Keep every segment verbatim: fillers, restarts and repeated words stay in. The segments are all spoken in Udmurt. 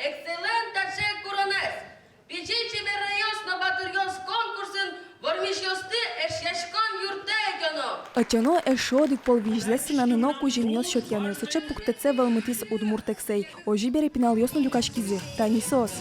Эксэйлэн таӵе куронэз. Пичи чеберайёс но батыръёс конкурсын вормисьёсты эшъяськон юртэ ӧтёно. Ӧтёно эшшо одӥг пол визьзэ сценаны но кузьымъёс сётъяны. Сыӵе пуктэтсэ вӧлмытӥз удмурт эксэй. Озьы бере пиналъёс но люкаськизы. Тани соос.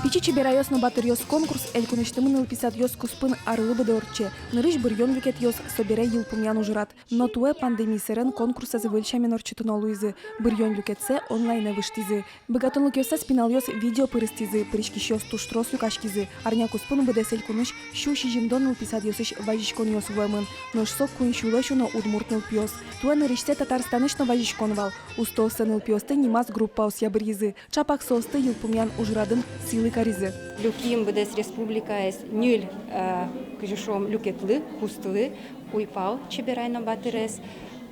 Пичи чеберайёс но батыръёс конкурс элькунысьтымы нылпи садъёс куспын арлы быдэ ортче. Нырысь быръён люкетъёс, собере йылпумъян ужрад. Но туэ пандемия сэрен конкурсэз выль сямен ортчытоно луизы. Быръён люкетсэ онлайнэ выжтӥзы. Быгатонлыкъёссэс пиналъёс видео пыр ыстӥзы, пыриськисьёс туж трос люкаськизы. Арня куспын быдэс элькунысь сю сизьымдон нылпи садъёсысь вазиськонъёс вуэмын. Нош со куинь сюлэсь уно удмурт нылпиос. Туэ нырысьсэ Татарстанысь но вазиськон вал. Устооссэ нылпиосты нимаз группаосъя быръизы. Чапак соосты йылпумъян ужрадын сӥлы каризы. Люким быдэс республикаез ньыль, э, кызьы шуом, люкетлы, кустлы: уйпал чеберай но батырез,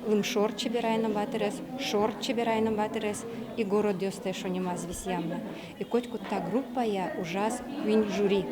лымшор чеберай но батырез, шор чеберай но батырез, и городъёсты эшшо нимаз висъямы. И котькуд та группая ужаз куинь жюри.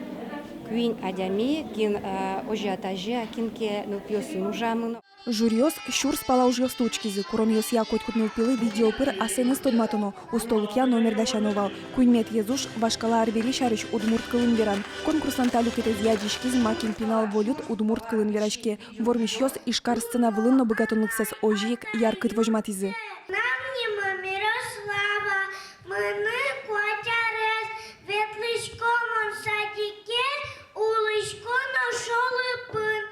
Куинь адями, кин, э, озьы-а, тазьы-а, кин ке нылпиосын ужамын. Жюриос сюрс пала ужъёсты учкизы, куронъёсъя котькуд нылпилы видео пыр асэныз тодматоно, устолыкъя номер дасяно вал. Куиньметӥез уж — вашкала арбери сярысь удмурт кылын веран. Конкурслэн та люкетэзъя адӟиськиз, макем пинал волыт удмурт кылын вераське. Вормисьёс Ижкар сцена вылын но быгатонлыксэс озьы ик яркыт возьматӥзы. Мынам нимы Мирослава, мыным куать арес, ветлӥсько мон садике, улӥсько нош Олыпын.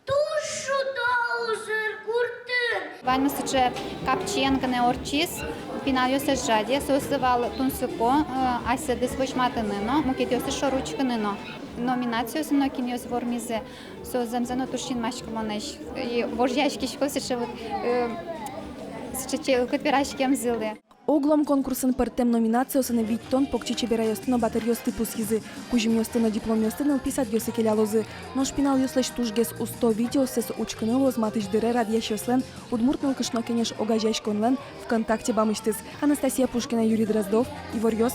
Туж шудо узыр гуртын. Ваньмыз сыӵе капчиен гинэ ортчиз, пиналъёс ӧз жаде, соослы вал тунсыко, э, асьсэдыз возьматыны но, мукетъёсыз шоры учкыны но. Номинациосын но кинъёс вормизы, соос зэмзэ но туж синмаськымонэсь. И вожъяськисько сыӵе вот, э, сыӵе чылкыт вераськемзылы. Огъя конкурсын пӧртэм номинациосын витьтон покчи чеберайёсты но батыръёсты пусйизы. Кузьымъёсты но дипломъёсты нылпи садъёсы келялозы. Нош пиналъёслэсь тужгес усто видеосэс учкыны луоз матысь дыре радъясьёслэн «Удмурт нылкышно кенеш» огазеяськонлэн ВКонтакте бамысьтыз. Анастасия Пушкина, Юрий Дроздов, «Иворъёс».